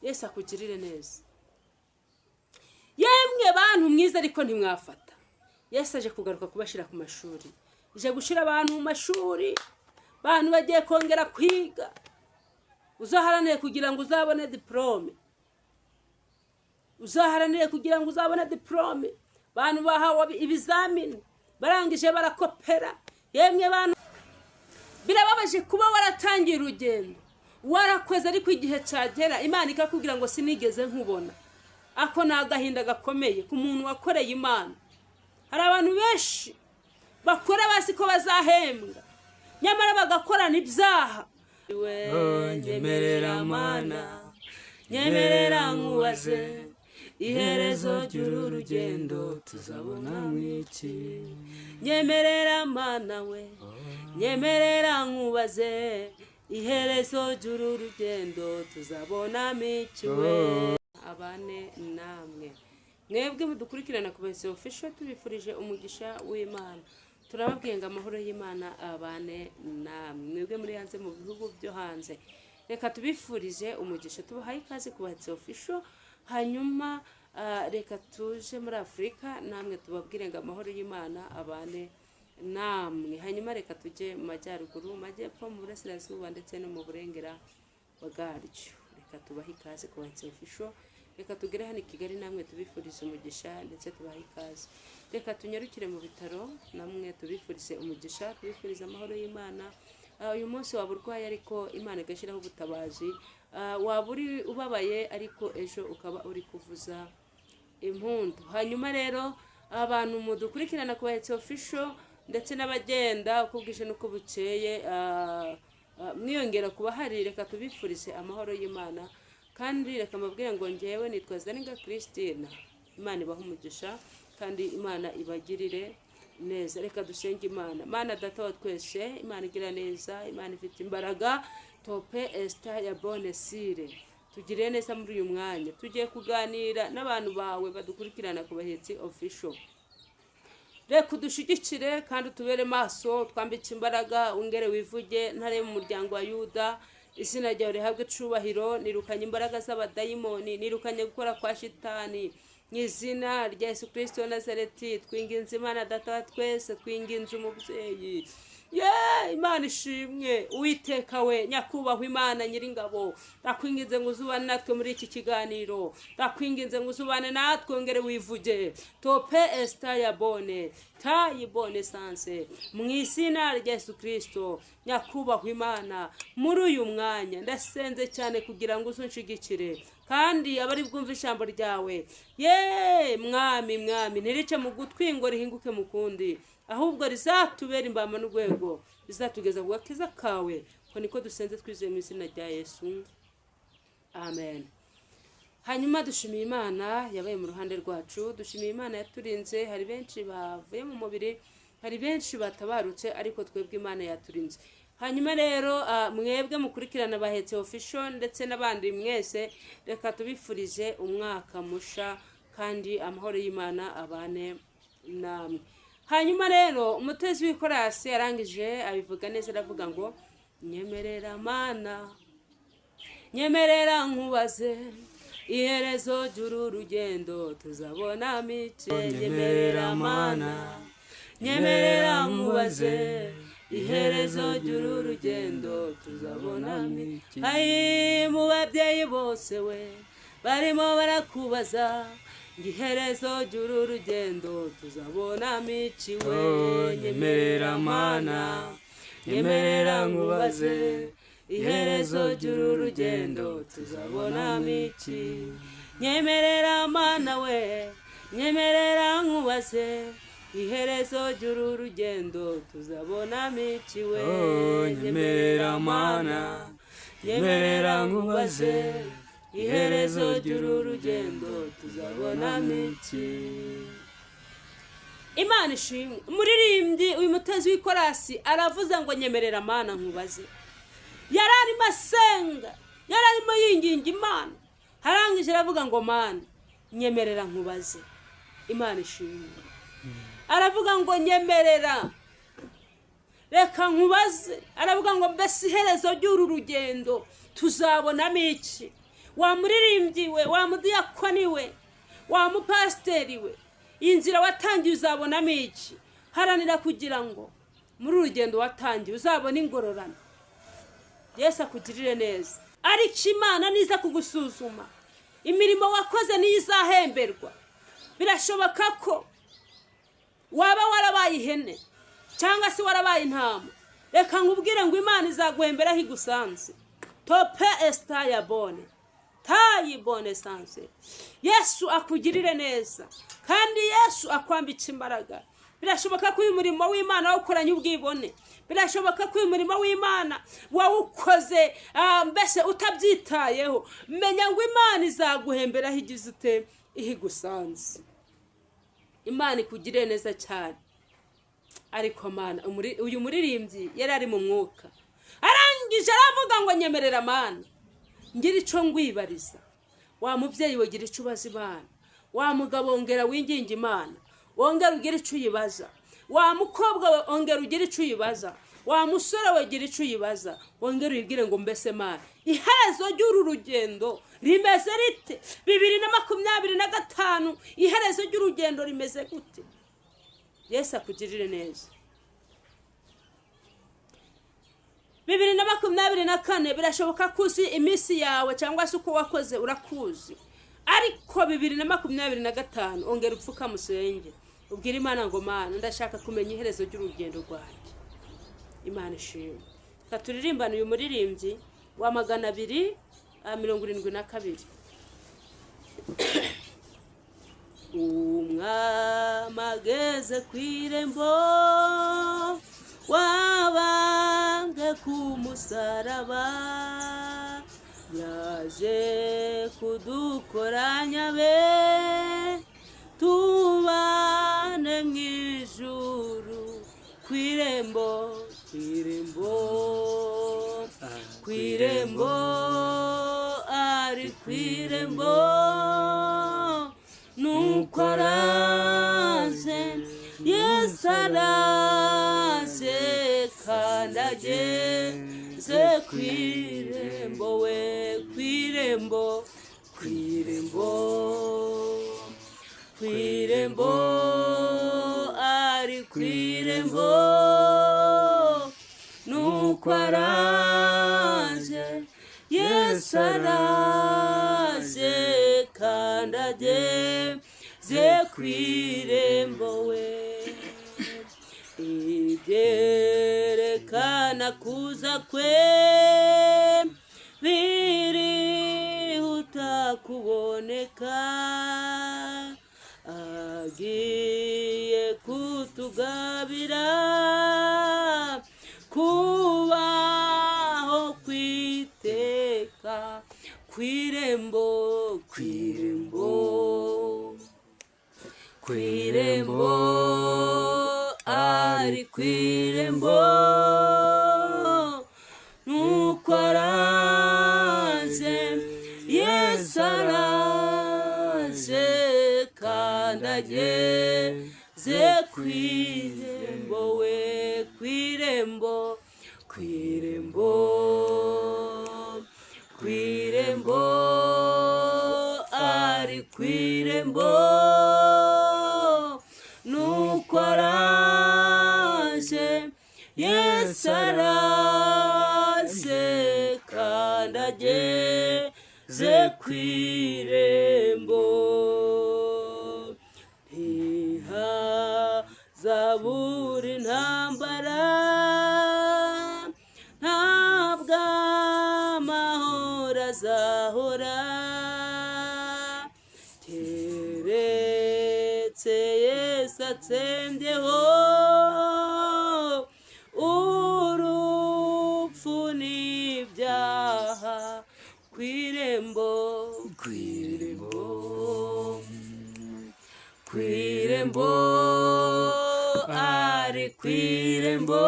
Yesu akugirire neza. Yemwe bantu mwiza, ariko ntimwafata. Yesu aje kugaruka kubashyira ku mashuri, aje gushyira abantu mu mashuri. Abantu bagiye kongera kwiga. Uzaharanire kugira ngo uzabone diporome, uzaharanire kugira ngo uzabone diporome. Abantu bahawe ibizamini, barangije barakopera. Yemwe bantu, birababaje kuba waratangiye urugendo, warakoze, ariko igihe cyagera Imana ikakubwira ngo "Sinigeze nkubona." Ako ni agahinda gakomeye ku muntu wakoreye Imana. Hari abantu benshi bakora bazi ko bazahembwa, nyamara bagakorana ibyaha. Oh, nyemerera Mana, nyemerera nkubaze, iherezo ry'uru rugendo tuzabona mwiki? Nyemerera Mana we, nyemerera nkubaze, iherezo ry'uru rugendo tuzabonamo iki we? Abane namwe mwebwe mudukurikirana ku Bahise Official. Tubifurije umugisha w'Imana. Turababwiye ngo amahoro y'Imana abane namwe mwebwe muri hanze, mu bihugu byo hanze. Reka tubifurije umugisha, tubahaye ikaze ku Bahise Official. Hanyuma reka tuje muri Afurika, namwe tubabwire ngo amahoro y'Imana abane namwe. Hanyuma reka tujye mu majyaruguru, mu majyepfo, mu burasirazuba ndetse no mu burengera bwaryo. Reka tubahe ikaze ku Bahise Official. Reka tugere hano i Kigali, namwe tubifurize umugisha ndetse tubahe ikaze. Reka tunyarukire mu bitaro, namwe tubifurize umugisha, tubifurize amahoro y'Imana. Uyu munsi waba urwaye ariko Imana igashyiraho ubutabazi. Waba uri ubabaye ariko ejo ukaba uri kuvuza impundu. Hanyuma rero abantu mudukurikirana ku Bahetse Official ndetse n'abagenda uko bwije n'uko bukeye mwiyongera kuba hari, reka tubifurize amahoro y'Imana. Kandi reka mbabwire ngo ngewe nitwa Zaninga Christine. Imana ibahe umugisha kandi Imana ibagirire neza. Reka dusenge Imana. Mana Data wa twese, Imana igira neza, Imana ifite imbaraga, tope esita ya bone sire, tugire neza muri uyu mwanya tugiye kuganira n'abantu bawe badukurikirana ku Bahetsi Official. Reka udushyigikire kandi utubere maso, twambike imbaraga, wongere wivuge. Ntare mu muryango wa Yuda, izina ryawe rihabwe icubahiro. Nirukanye imbaraga z'abadayimoni, nirukanye gukora kwa shitani mu izina rya Yesu Kirisito wa Nazareti. Twinginze Imana Data wa twese, twinginze umubyeyi ye. Imana ishimwe. Uwiteka we, nyakubahwa Imana Nyiringabo, ndakwinginze ngo uzubane natwe muri iki kiganiro. Ndakwinginze ngo uzubane natwe, wongere wivuge, tope esita ya bone tayibone sanse, mu izina rya Yesu Kirisito. Nyakubahwa Imana, muri uyu mwanya ndasenze cyane kugira ngo uzunshigikire, kandi abari bwumve ijambo ryawe, ye Mwami, Mwami, ntirice mu gutwi ngo rihinguke mu kundi, ahubwo rizatubera imbamba n'urwego rizatugeza ku gakiza kawe. Ko niko dusenze twizeye mu izina rya Yesu, amen. Hanyuma dushimiye Imana yabaye mu ruhande rwacu, dushimiye Imana yaturinze. Hari benshi bavuye mu mubiri, hari benshi batabarutse, ariko twebwe Imana yaturinze. Hanyuma rero mwebwe mukurikirana Bahetse Official ndetse n'abandi mwese, reka tubifurize umwaka musha kandi amahoro y'Imana abane namwe. Hanyuma rero umutezi w'ikorasi yarangije abivuga neza, aravuga ngo "Nyemerera Mana, nyemerera nkubaze, iherezo ry'uru rugendo tuzabonamo iki?" Nyemerera Mana, nyemerera nkubaze, iherezo ry'uru rugendo tuzabonamo iki? Ayi, mu babyeyi bose we, barimo barakubaza ngo iherezo ry'uru rugendo tuzabonamo iki we? Oh, nyemerera Mana, nyemerera nkubaze, iherezo ry'uru rugendo tuzabonamo iki? Nyemerera Mana we, nyemerera nkubaze, iherezo ry'uru rugendo tuzabonamo iki we? Oh, nyemerera Mana, nyemerera nkubaze, iherezo ry'uru rugendo tuzabonamo iki? Imana ishimwe. Umuririmbyi, uyu mutezi w'ikorasi, aravuze ngo "Nyemerera Mana nkubaze." Yari arimo asenga, yari arimo yinginga Imana, arangije aravuga ngo "Mana, nyemerera nkubaze." Imana ishimwe. Aravuga ngo "Nyemerera, reka nkubaze." Aravuga ngo "Mbese iherezo ry'uru rugendo tuzabonamo iki?" Wa muririmbyi we, wa mudiyakoni we, wa mupasiteri we, iyi nzira watangiye uzabonamo iki? Haranira kugira ngo muri uru rugendo watangiye uzabone ingororano. Yesu akugirire neza. Ariko Imana niza kugusuzuma, imirimo wakoze niyo izahemberwa. Birashoboka ko waba warabaye ihene cyangwa se warabaye intama. Reka nkubwire ngo Imana izaguhembera aho igusanze. Tope esitaya bone tayibone sanse. Yesu akugirire neza kandi Yesu akwambika imbaraga. Birashoboka ko uyu murimo w'Imana wawukoranye ubwibone. Birashoboka ko uyu murimo w'Imana wawukoze mbese utabyitayeho. Menya ngo Imana izaguhembera aho igize ute? Ihe igusanze. Imana ikugirire neza cyane. Ariko Mana, uyu muririmbyi yari ari mu mwuka, arangije aravuga ngo: "Nyemerera Mana, ngira icyo ngwibariza." Wa mubyeyi we, gira icyo ubaza Imana. Wa mugabo, wongera winginga Imana, wongera ugire icyo uyibaza. Wa mukobwa we, ongera ugire icyo uyibaza. Wa musore we, gira icyo uyibaza, wongera uyibwire ngo: "Mbese Mana, iherezo ry'uru rugendo rimeze rite? 2025, iherezo ry'urugendo rimeze gute?" Yesu akugirire neza. 2024, birashoboka ko uzi iminsi yawe cyangwa se uko wakoze urakuzi, ariko 2025, ongera upfukamusenge, ubwire Imana ngo: "Mana, ndashaka kumenya iherezo ry'urugendo rwanjye." Imana ishimwe. Reka turirimbane uyu muririmbyi wa 272. Umwami ageze ku irembo, wabambwe ku musaraba, yaje kudukoranya be, tubane mu ijuru. Ku irembo, ku irembo, ku irembo, ari ku irembo, nuko araje. Yesu araje kandi ageze ku irembo we, ku irembo, ku irembo, ku irembo, ari ku irembo, nuko araje. Yesu araje kandi ageze ku irembo we. Ibyerekana kuza kwe birihuta kuboneka, agiye kutugabira kubaho kwiteka. Ku irembo, ku irembo, ku irembo, ari ku irembo, nuko araje. Yesu araje kandi ageze ku irembo we, ku irembo, ku irembo, ku irembo, ari ku irembo, nuko araje. Yesu araje kandi ageze ku irembo. Ntihazabura intambara, ntabwo amahoro azahora, keretse Yesu atsembyeho urupfu n'ibyaha. Ku irembo, ku irembo, ku irembo, ari ku irembo,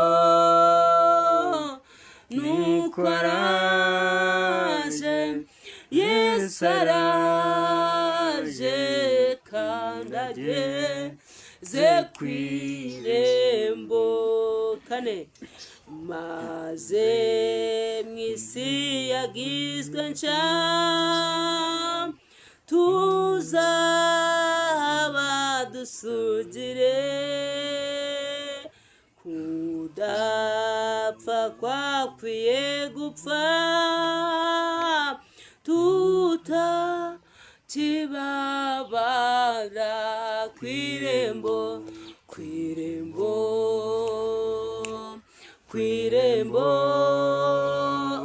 nuko araje. Yesu araje kandi ageze ku irembo. Kane. Maze mu isi yagizwe nshya, tuzaba dusugire. Kudapfa kwakwiye gupfa, tutakibabara. Kw'irembo, kw'irembo, kw'irembo,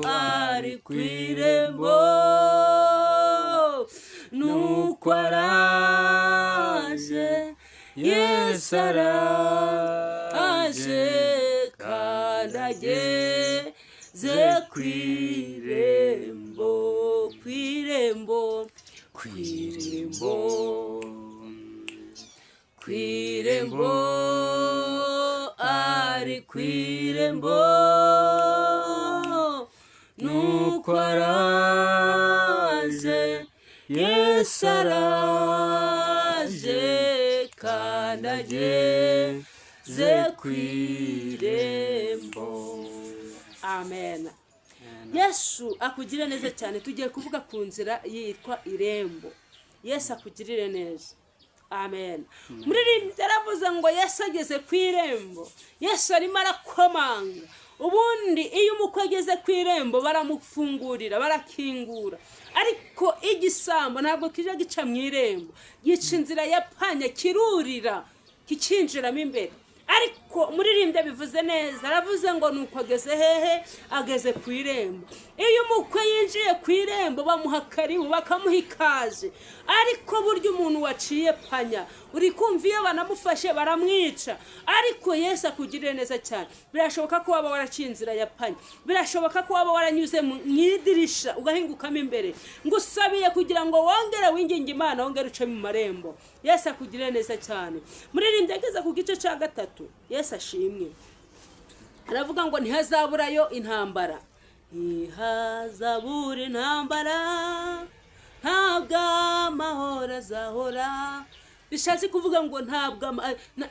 ari kw'irembo, nuko araje. Yesu araje kandi ageze kw'irembo, kw'irembo, kw'irembo, kw'irembo, ari kw'irembo, nuko araje. Yesu araje kandi ageze kw'irembo. Amen. Yesu akugire neza cyane. Tugiye kuvuga ku nzira yitwa irembo. Yesu akugirire neza. Amen. Muririmbyi yaravuze ngo Yesu ageze ku irembo, Yesu arimo arakomanga. Ubundi iyo umukwe ageze ku irembo baramufungurira, barakingura. Ariko igisambo ntabwo kijya gica mu irembo, gica inzira ya panya, kirurira kikinjiramo imbere. Ariko umuririmbyi bivuze neza, aravuze ngo nuko ageze hehe? Ageze ku irembo. Iyo umukwe yinjiye ku irembo bamuha karibu, bakamuha ikaze. Ariko burya umuntu waciye panya, uri kumva, iyo banamufashe baramwica. Ariko Yesu akugirire neza cyane. Birashoboka ko waba waraciye inzira ya panya, birashoboka ko waba waranyuze mu idirisha ugahingukamo imbere. Ngusabiye kugira ngo wongere winginge Imana, wongere uce mu marembo. Yesu akugirire neza cyane. Muririmbyi ageze ku gice cya gatatu, Yesu ashimwe, aravuga ngo ntihazaburayo intambara. Ntihazabura intambara, ntabwo amahoro azahora. Bishatse kuvuga ngo ntabwo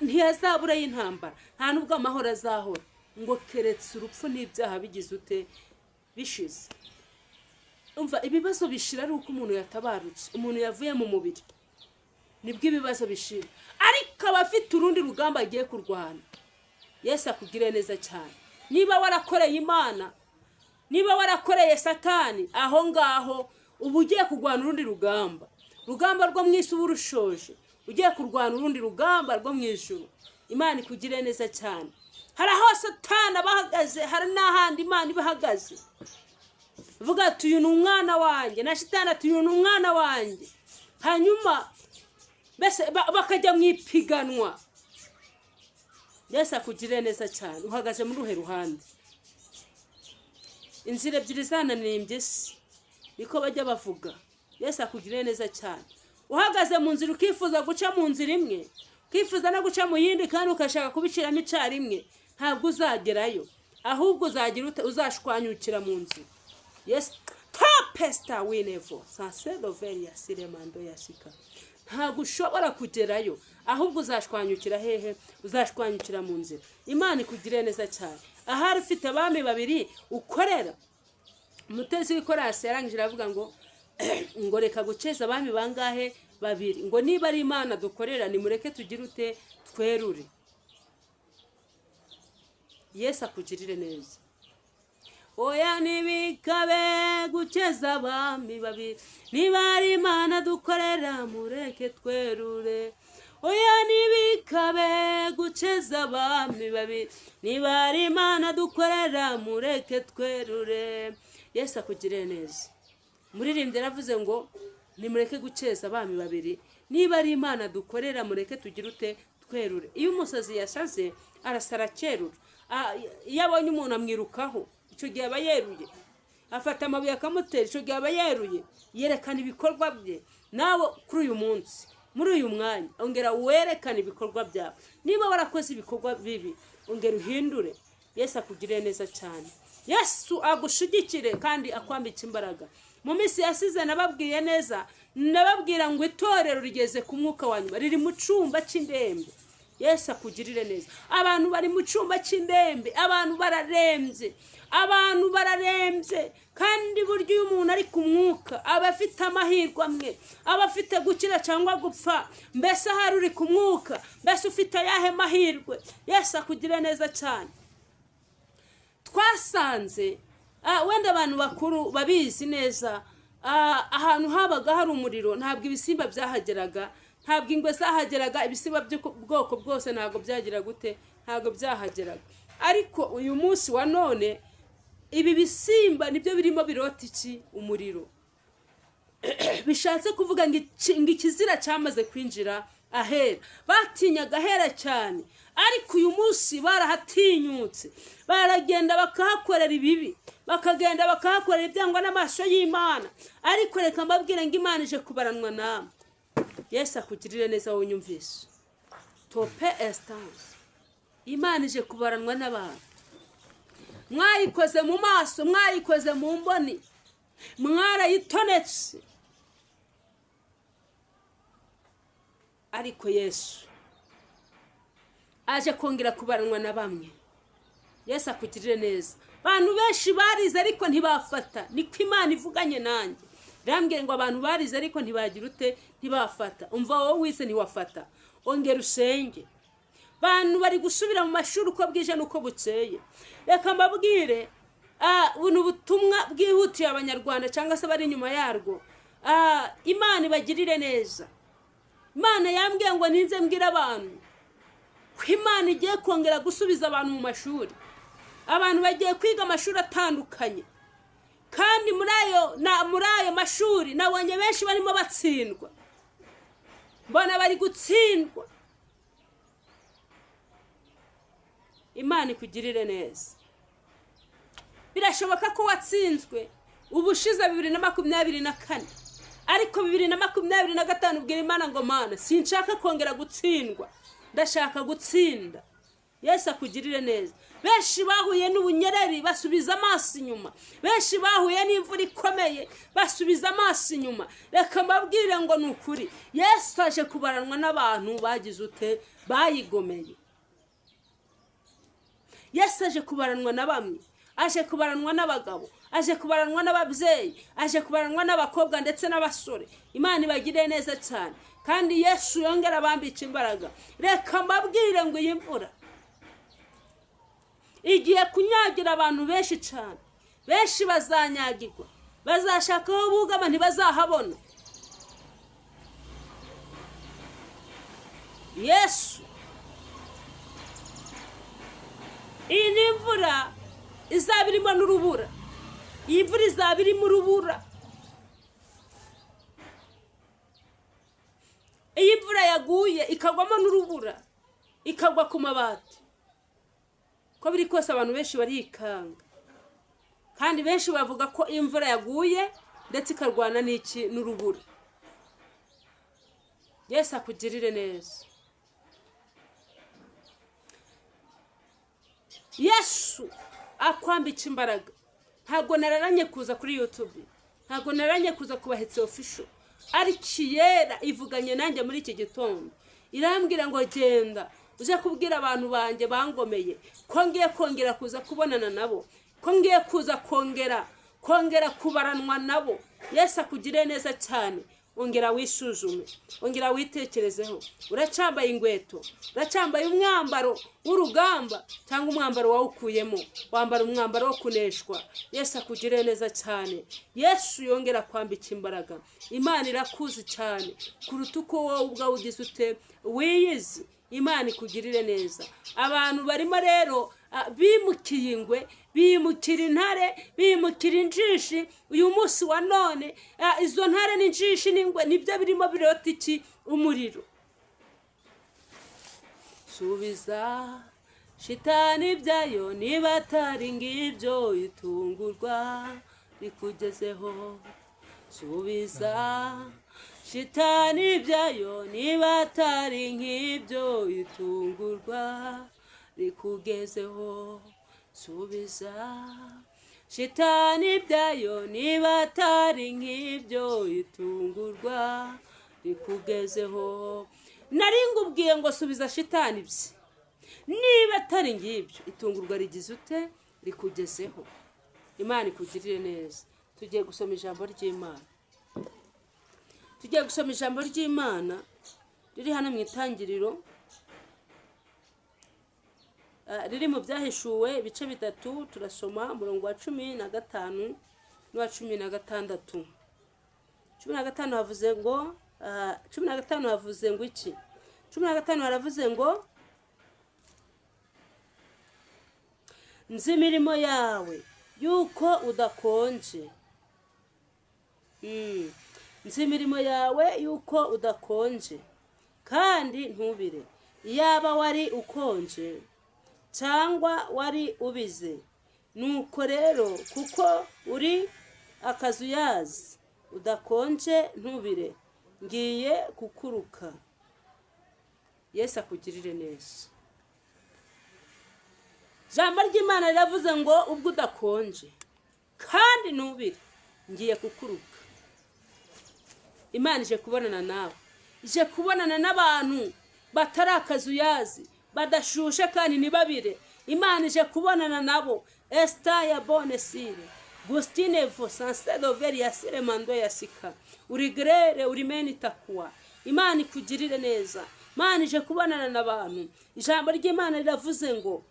ntihazaburayo intambara, nta nubwo amahoro azahora, ngo keretse urupfu n'ibyaha bigize ute? Bishize. Umva, ibibazo bishira ari uko umuntu yatabarutse, umuntu yavuye mu mubiri, nibwo ibibazo bishira. Ariko aba afite urundi rugamba agiye kurwana. Yesu akugire neza cyane. Niba warakoreye Imana, niba warakoreye Satani, aho ngaho uba ugiye kurwana urundi rugamba. Rugamba rwo mu isi uba urushoje, ugiye kurwana urundi rugamba rwo mu ijuru. Imana ikugire neza cyane. Hari aho Satani aba ahagaze, hari n'ahandi Imana iba ihagaze. Vuga ati: "Uyu ni umwana wanjye," na Shitani ati: "Uyu ni umwana wanjye." Hanyuma mbese bakajya mu ipiganwa. Yesu akugirire neza cyane. Uhagaze muri uruhe ruhande? Inzira ebyiri zananiye impyisi, niko bajya bavuga. Yesu akugirire neza cyane. Uhagaze mu nzira, ukifuza guca mu nzira imwe, ukifuza no guca mu yindi, kandi ugashaka kubiciramo icyarimwe, ntabwo uzagerayo. Ahubwo uzagira ute? Uzashwanyukira mu nzira. Yesu topesita winevo sansedoveri ya siremando ya shika, ntabwo ushobora kugerayo, ahubwo uzashwanyukira hehe? Uzashwanyukira mu nzira. Imana ikugire neza cyane. Ahari ufite abami babiri ukorera. Umutezi w'ikorasi yarangije aravuga ngo reka guceza abami bangahe? Babiri. Ngo niba ari Imana dukorera, nimureke tugire ute? Twerure. Yesu akugirire neza. Oya, ntibikabe gukeza abami babiri. Niba ari Imana dukorera, mureke twerure. Oya, ntibikabe gukeza abami babiri. Niba ari Imana dukorera, mureke twerure. Yesu akugirire neza. Muririmbyi yaravuze ngo nimureke gukeza abami babiri. Niba ari Imana dukorera, mureke tugire ute? Twerure. Iyo umusazi yasaze arasara akerura. Iyo abonye umuntu amwirukaho, icyo gihe aba yeruye. Afata amabuye akamutera, icyo gihe aba yeruye, yerekana ibikorwa bye. Nawe kuri uyu munsi, muri uyu mwanya, ongera werekane ibikorwa byawe. Niba warakoze ibikorwa bibi, ongera uhindure. Yesu akugirire neza cyane. Yesu agushigikire kandi akwambike imbaraga. Mu minsi yasize nababwiye neza, nababwira ngo itorero rigeze ku mwuka wa nyuma, riri mu cyumba cy'indembe. Yesu akugirire neza. Abantu bari mu cyumba cy'indembe, abantu bararembye, abantu bararembye. Kandi burya iyo umuntu ari ku mwuka aba afite amahirwe amwe, aba afite gukira cyangwa gupfa. Mbese ahari uri ku mwuka, mbese ufite ayahe mahirwe? Yesu akugirire neza cyane. Twasanze wenda abantu bakuru babizi neza, ahantu habaga hari umuriro ntabwo ibisimba byahageraga, ntabwo ingwe zahageraga, ibisimba by'ubwoko bwose ntabwo byagira gute, ntabwo byahageraga. Ariko uyu munsi wa none ibi bisimba nibyo birimo birota iki? Umuriro. Bishatse kuvuga ngo ikizira cyamaze kwinjira ahera. Batinyaga ahera cyane, ariko uyu munsi barahatinyutse, baragenda bakahakorera ibibi, bakagenda bakahakorera ibyangwa n'amaso y'Imana. Ariko reka mbabwire ngo Imana ije kubaranwa namwe. Yesu akugirire neza wowe unyumvise. Tope esitanse, Imana ije kubaranwa n'abantu. Mwayikoze mu maso, mwayikoze mu mboni, mwarayitonetse, ariko Yesu aje kongera kubaranwa na bamwe. Yesu akugirire neza. Abantu benshi barize ariko ntibafata, niko Imana ivuganye nanjye. Irambwira ngo abantu barize ariko ntibagira ute, ntibafata. Umva wowe wize ntiwafata, ongera usenge. Abantu bari gusubira mu mashuri uko bwije n'uko bukeye. Reka mbabwire, buno butumwa bwihutiye Abanyarwanda cyangwa se abari inyuma yarwo. Imana ibagirire neza. Imana yambwiye ngo ninze mbwire abantu ko Imana igiye kongera gusubiza abantu mu mashuri. Abantu bagiye kwiga amashuri atandukanye, kandi muri ayo mashuri nabonye benshi barimo batsindwa, mbona bari gutsindwa. Imana ikugirire neza. Birashoboka ko watsinzwe ubushize 2024, ariko 2025 ubwira Imana ngo Mana, sinshaka kongera gutsindwa, ndashaka gutsinda. Yesu akugirire neza. Benshi bahuye n'ubunyereri basubiza amaso inyuma, benshi bahuye n'imvura ikomeye basubiza amaso inyuma. Reka mbabwire ngo ni ukuri, Yesu aje kubaranwa n'abantu bagize ute, bayigomeye. Yesu aje kubaranwa na bamwe, aje kubaranwa n'abagabo, aje kubaranwa n'ababyeyi, aje kubaranwa n'abakobwa ndetse n'abasore. Imana ibagirire neza cyane, kandi Yesu yongera abambike imbaraga. Reka mbabwire ngo iyi mvura igiye kunyagira abantu benshi cyane, benshi bazanyagirwa, bazashaka aho bugama ntibazahabona. Yesu, iyi ni imvura izaba irimo n'urubura, iyi mvura izaba irimo urubura. Iyi mvura yaguye ikagwamo n'urubura, ikagwa ku mabati. Ko biri kose abantu benshi barikanga, kandi benshi bavuga ko imvura yaguye ndetse ikarwana n'iki, n'urubura. Yesu akugirire neza. Yesu akwambika imbaraga. Ntabwo nararanye kuza kuri YouTube, ntabwo nararanye kuza kubahetse official, ariko Iyera ivuganye nanjye muri iki gitondo, irambwira ngo genda uze kubwira abantu banjye bangomeye ko ngiye kongera kuza kubonana nabo, ko ngiye kuza kongera kubaranwa nabo. Yesu akugirire neza cyane. Ongera wisuzume, ongera witekerezeho. Uracyambaye inkweto, uracyambaye umwambaro w'urugamba cyangwa umwambaro wawukuyemo, wambara umwambaro wo kuneshwa. Yesu akugirire neza cyane. Yesu yongera kwambika imbaraga. Imana irakuzi cyane kuruta uko wowe ubwawe ugize ute wiyizi. Imana ikugirire neza. Abantu barimo rero bimukiye ingwe, bimukira intare, bimukira injishi. Uyu munsi wa none izo ntare n'injishi n'ingwe nibyo birimo birota iki? Umuriro. Subiza shitani ibyayo, niba atari ngibyo itungurwa rikugezeho. Subiza shitani ibyayo, niba atari nk'ibyo itungurwa rikugezeho. Subiza shitani ibyayo, niba atari nk'ibyo itungurwa rikugezeho. Nari ngubwiye ngo subiza shitani ibye. Niba atari ngibyo, itungurwa rigize ute? Rikugezeho. Imana ikugirire neza. Tugiye gusoma ijambo ry'Imana, tugiye gusoma ijambo ry'Imana riri hano mu Itangiriro, riri mu Byahishuwe ibice 3. Turasoma umurongo wa 15 n'uwa 16. 15 havuze ngo, 15 havuze ngo iki? 15 haravuze ngo: "Nzi imirimo yawe yuko udakonje." "Nzi imirimo yawe yuko udakonje kandi ntubire. Iyaba wari ukonje cyangwa wari ubize! Nuko rero kuko uri akazuyazi, udakonje ntubire, ngiye kukuruka." Yesu akugirire neza. Ijambo ry'Imana riravuze ngo: "Ubwo udakonje kandi ntubire, ngiye kukuruka." Imana ije kubonana nawe, ije kubonana n'abantu batari akazuyazi, badashushe kandi ntibabire. Imana ije kubonana nabo. Esita ya bonesire gustine vo sansedoveri ya sire mando ya sika urigrere urimeni takuwa. Imana ikugirire neza. Imana ije kubonana n'abantu. Ijambo ry'Imana riravuze ngo,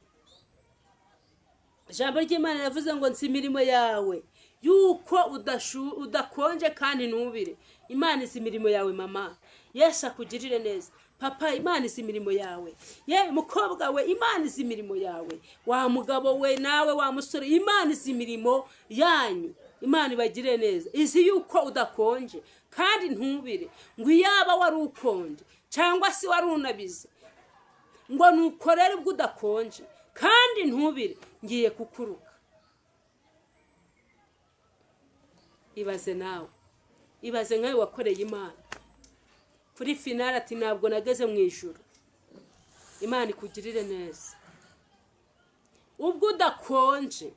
ijambo ry'Imana riravuze ngo: "Nzi imirimo yawe yuko udakonje kandi ntubire." Imana izi imirimo yawe, mama. Yesu akugirire neza. Papa, Imana izi imirimo yawe. Ye mukobwa we, Imana izi imirimo yawe. Wa mugabo we, nawe wa musore, Imana izi imirimo yanyu. Imana ibagire neza. Izi yuko udakonje kandi ntubire, ngo iyaba wari ukonje cyangwa se wari unabize. Ngo nuko rero ubwo udakonje kandi ntubire, ngiye kukuruka. Ibaze nawe, ibaze nkawe wakoreye Imana, kuri finale ati: "Ntabwo nageze mu ijuru." Imana ikugirire neza. "Ubwo udakonje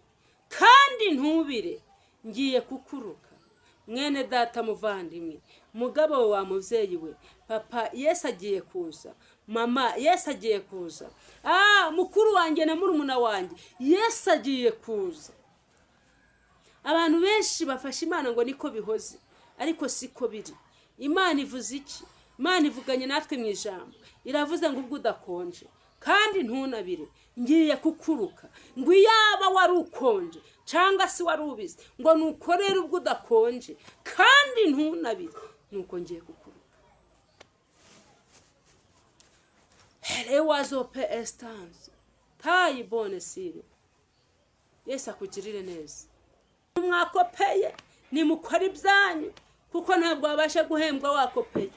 kandi ntubire, ngiye kukuruka." Mwene data, muvandimwe, mugabo we, wa mubyeyi we, papa, Yesu agiye kuza. Mama, Yesu agiye kuza. Mukuru wanjye na murumuna wanjye, Yesu agiye kuza. Abantu benshi bafashe Imana ngo niko bihoze, ariko siko biri. Imana ivuze iki? Imana ivuganye natwe mu ijambo, iravuze ngo: "Ubwo udakonje kandi ntunabire, ngiye kukuruka." Ngo iyaba wari ukonje cyangwa se wari ubizi. Ngo nuko rero ubwo udakonje kandi ntunabire, nuko ngiye kukuruka. Herewazope esitanse tayi bone sire. Yesu akugirire neza. Mwakopeye, nimukora ibyanyu, kuko ntabwo wabasha guhembwa wakopeye.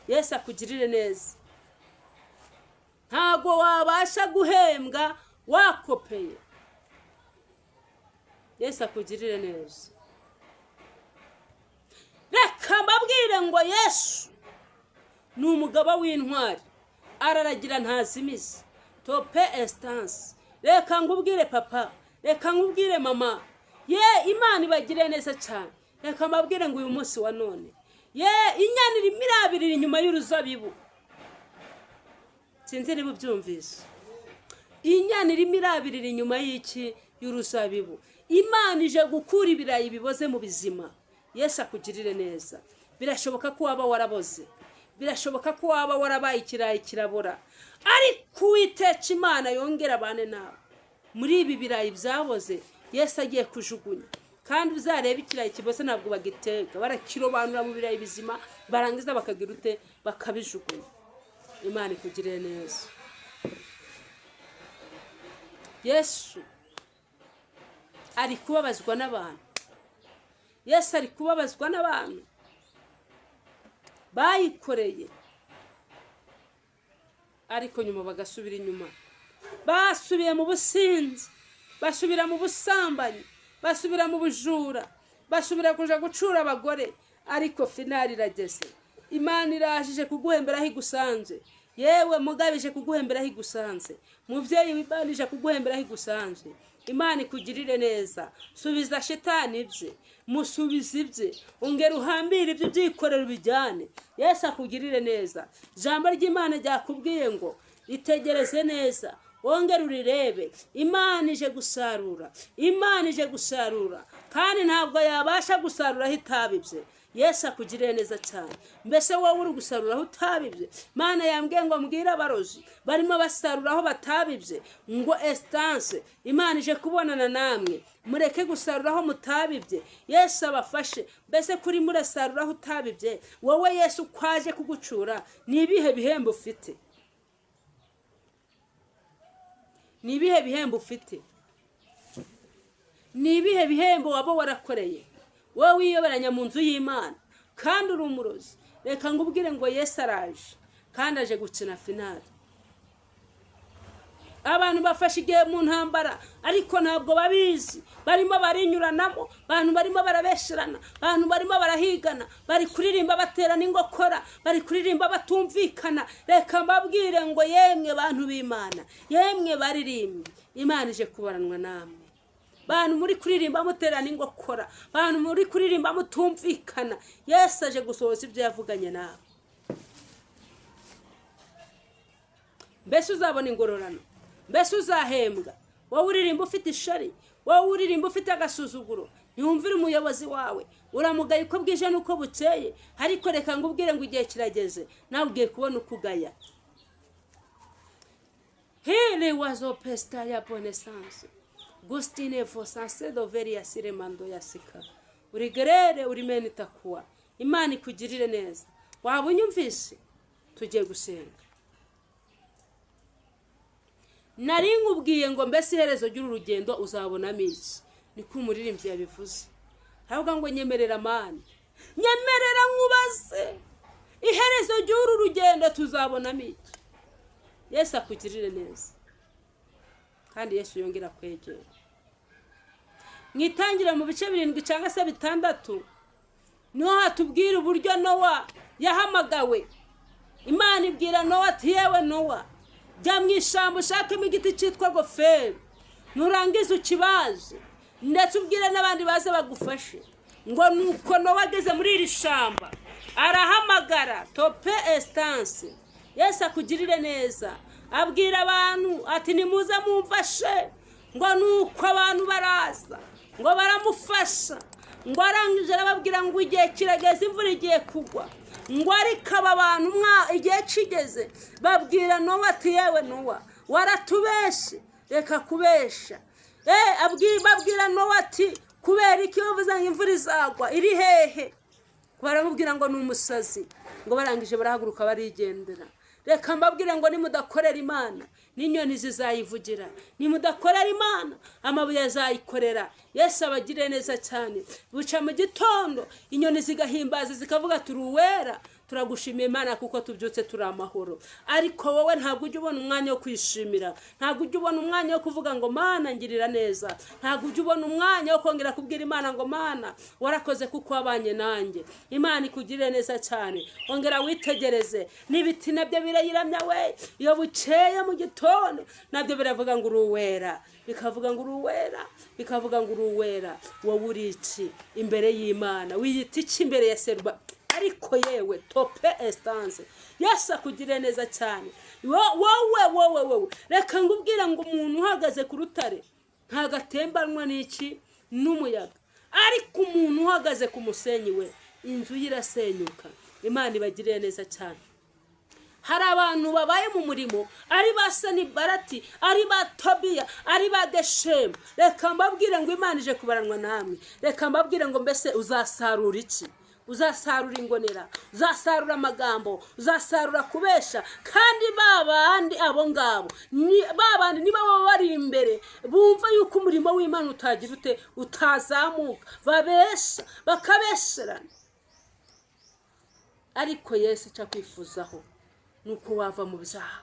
Yesu akugirire neza. Ntabwo wabasha guhembwa wakopeye. Yesu akugirire neza. Reka mbabwire ngo Yesu ni umugabo w'intwari, araragira ntazimize tope esitanse. Reka nkubwire papa, reka nkubwire mama, ye Imana ibagire neza cyane. Reka mbabwire ngo uyu munsi wa none, ye inyana irimo irabirira inyuma y'uruzabibu. Sinzi niba ubyumvise. Inyana irimo irabirira inyuma y'iki? Y'uruzabibu. Imana ije gukura ibirayi biboze mu bizima. Yesu akugirire neza. Birashoboka ko waba waraboze, birashoboka ko waba warabaye ikirayi kirabora, ariko Uwiteka Imana yongera abane nawe muri ibi birayi byaboze Yesu agiye kujugunya. Kandi uzarebe ikirayi kiboze, ntabwo bagiteka, barakirobanura mu birayi bizima, barangiza bakagira ute? Bakabijugunya. Imana ikugirire neza. Yesu ari kubabazwa n'abantu. Yesu ari kubabazwa n'abantu bayikoreye, ariko nyuma bagasubira inyuma. Basubiye mu businzi, basubira mu busambanyi, basubira mu bujura, basubira kuja gucura abagore. Ariko finale irageze. Imana irajije kuguhembera aho igusanze. Yewe mugabo, ije kuguhembera aho igusanze. Mubyeyi, Imana ije kuguhembera aho igusanze. Imana ikugirire neza. Subiza shitani ibye, musubize ibye, ongera uhambire ibyo, ubyikorere ubijyane. Yesu akugirire neza. Ijambo ry'Imana ryakubwiye ngo itegereze neza, wongere urirebe. Imana ije gusarura, Imana ije gusarura, kandi ntabwo yabasha gusarura aho itabibye. Yesu akugirire neza cyane. Mbese wowe uri gusarura aho utabibye? Mana yambwiye ngo mbwire abarozi barimo basarura aho batabibye ngo esitanse, Imana ije kubonana namwe, mureke gusarura aho mutabibye. Yesu abafashe. Mbese kuri murasarura aho utabibye, wowe Yesu kwaje kugucura, ni ibihe bihembo ufite? Ni ibihe bihembo ufite? Ni ibihe bihembo waba warakoreye, wowe wiyoberanya mu nzu y'Imana kandi uri umurozi? Reka ngubwire ngo Yesu araje, kandi aje gukina finale. Abantu bafashe igihe mu ntambara, ariko ntabwo babizi. Barimo barinyuranamo, abantu barimo barabesherana, abantu barimo barahigana, bari kuririmba baterana ingokora, bari kuririmba batumvikana. Reka mbabwire ngo yemwe bantu b'Imana, yemwe baririmbyi, Imana ije kubaranwa namwe. Bantu muri kuririmba muterana ingokora, bantu muri kuririmba mutumvikana, Yesu aje gusohoza ibyo yavuganye nawe. Mbese uzabona ingororano? Mbese uzahembwa? Wowe uririmba ufite ishari, wowe uririmba ufite agasuzuguro, ntiwumvire umuyobozi wawe, uramugaye uko bwije n'uko bukeye. Ariko reka ngubwire ngo igihe kirageze, nawe ugiye kubona uko ugaya. Hili wazo pesta ya bonesanse gustine vosanse doveri ya siremando ya sika urigerere urimene itakuwa. Imana ikugirire neza. Waba unyumvise? Tugiye gusenga. Nari nkubwiye ngo mbese iherezo ry'uru rugendo uzabonamo iki? Niko umuririmbyi yabivuze. Aravuga ngo nyemerera mani, nyemerera nkubaze, iherezo ry'uru rugendo tuzabonamo iki? Yesu akugirire neza, kandi Yesu yongera kwegera. Mwitangire mu bice 7 cyangwa se 6, niho hatubwira uburyo Nowa yahamagawe. Imana ibwira Nowa ati: "Yewe Nowa, jya mu ishyamba ushakemo igiti cyitwa goferi, nurangiza ukibaze, ndetse ubwire n'abandi baze bagufashe." Ngo nuko Nowa ageze muri iri shyamba arahamagara tope esitanse. Yesu akugirire neza. Abwira abantu ati: "Nimuze mumfashe." Ngo nuko abantu baraza, ngo baramufasha. Ngo arangije arababwira ngo igihe kirageze, imvura igiye kugwa. Ngo ariko aba bantu igihe kigeze babwira Nowa ati: "Yewe Nowa, waratubeshe, reka kubesha." Babwira Nowa ati: "Kubera iki bavuze ngo imvura izagwa? Iri hehe?" Baramubwira ngo ni umusazi. Ngo barangije barahaguruka barigendera. Reka mbabwire ngo nimudakorera Imana, n'inyoni zizayivugira. Nimudakorera Imana, amabuye azayikorera. Yesu abagirire neza cyane. Buca mu gitondo inyoni zigahimbaza, zikavuga: "Turi uwera, turagushimiye Imana kuko tubyutse turi amahoro." Ariko wowe ntabwo ujya ubona umwanya wo kwishimira, ntabwo ujya ubona umwanya wo kuvuga ngo: "Mana, ngirira neza." Ntabwo ujya ubona umwanya wo kongera kubwira Imana ngo: "Mana, warakoze kuko wabanye nanjye." Imana ikugirire neza cyane. Ongera witegereze n'ibiti, nabyo birayiramya we. Iyo bukeye mu gitondo nabyo biravuga ngo: "Uri uwera." Bikavuga ngo: "Uri uwera." Bikavuga ngo: "Uri uwera." Wowe uri iki imbere y'Imana? Wiyita iki imbere ya seruba? Ariko yewe tope esitanse, Yesu akugirire neza cyane. Wowe, wowe, wowe, reka ngubwire ngo umuntu uhagaze ku rutare ntabwo atembanwa n'iki? N'umuyaga. Ariko umuntu uhagaze ku musenyi we, inzu ye irasenyuka. Imana ibagirire neza cyane. Hari abantu babaye mu murimo ari ba Sanibarati, ari ba Tobiya, ari ba Geshemu. Reka mbabwire ngo Imana ije kubaranwa namwe. Reka mbabwire ngo mbese uzasarura iki? Uzasarura ingonera, uzasarura amagambo, uzasarura kubesha. Kandi ba bandi, abo ngabo ni ba bandi, niba baba bari imbere bumva yuko umurimo w'Imana utagira ute, utazamuka, babesha bakabesherana. Ariko Yesu icyo akwifuzaho ni uko wava mu byaha,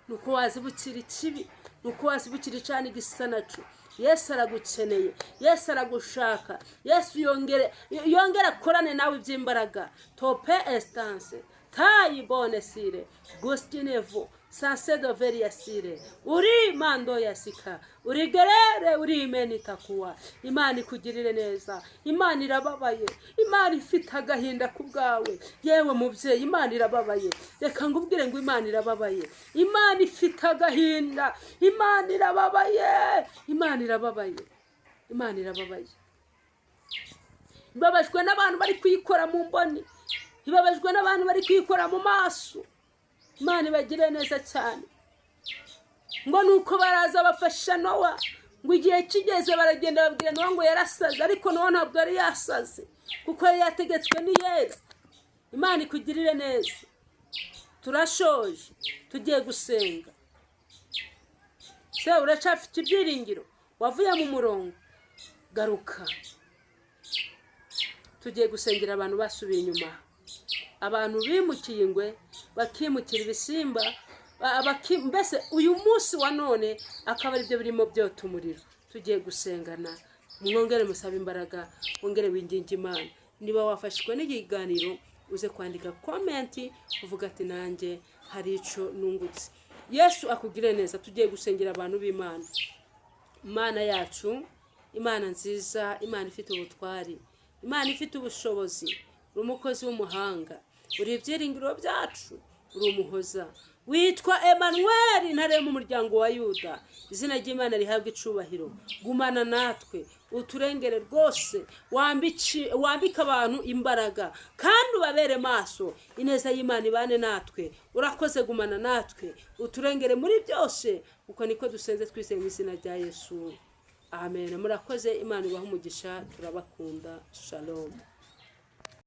ni uko wazibukira ikibi, ni uko wazibukira icana igisa nacyo. Yesu aragukeneye, Yesu aragushaka. Yesu yongere akorane nawe iby'imbaraga. Tope esitanse. Tayibonesire gustinevo sansedoveriyasire uri mando yasika uri gerere uri imenitakuwa. Imana ikugirire neza. Imana irababaye, Imana ifite agahinda ku bwawe. Yewe mubyeyi, Imana irababaye. Reka ngubwire ngo Imana irababaye, Imana ifite agahinda, Imana irababaye, Imana irababaye, Imana irababaye. Ibabajwe n'abantu bari kuyikora mu mboni, ibabajwe n'abantu bari kuyikora mu maso. Imana ibagire neza cyane. Ngo nuko baraza bafasha Nowa, ngo igihe kigeze baragenda babwira Nowa ngo yarasaze, ariko Nowa ntabwo yari yasaze kuko yari yategetswe n'Iyera. Imana ikugirire neza. Turashoje, tugiye gusenga. Se uracyafite ibyiringiro? Wavuye mu murongo, garuka. Tugiye gusengera abantu basubiye inyuma, abantu bimukiye ingwe, bakimukira ibisimba, mbese uyu munsi wa none akaba aribyo birimo byota umuriro. Tugiye gusengana, mwongere musabe imbaraga, wongere winginge Imana. Niba wafashijwe n'ikiganiro, uze kwandika comment uvuga ati: "Nanjye hari ico nungutse." Yesu akugire neza. Tugiye gusengera abantu b'Imana. Imana yacu, Imana nziza, Imana ifite ubutwari, Imana ifite ubushobozi, uri umukozi w'umuhanga, uri ibyiringiro byacu, uri umuhoza, witwa Emanuweli, Intare yo mu muryango wa Yuda. Izina ry'Imana rihabwa icubahiro. Gumana natwe, uturengere rwose, wambike abantu imbaraga kandi ubabere maso. Ineza y'Imana ibane natwe. Urakoze, gumana natwe, uturengere muri byose. Uko niko dusenze twizeye mu izina rya Yesu, amen. Murakoze, Imana ibahe umugisha, turabakunda. Shalom.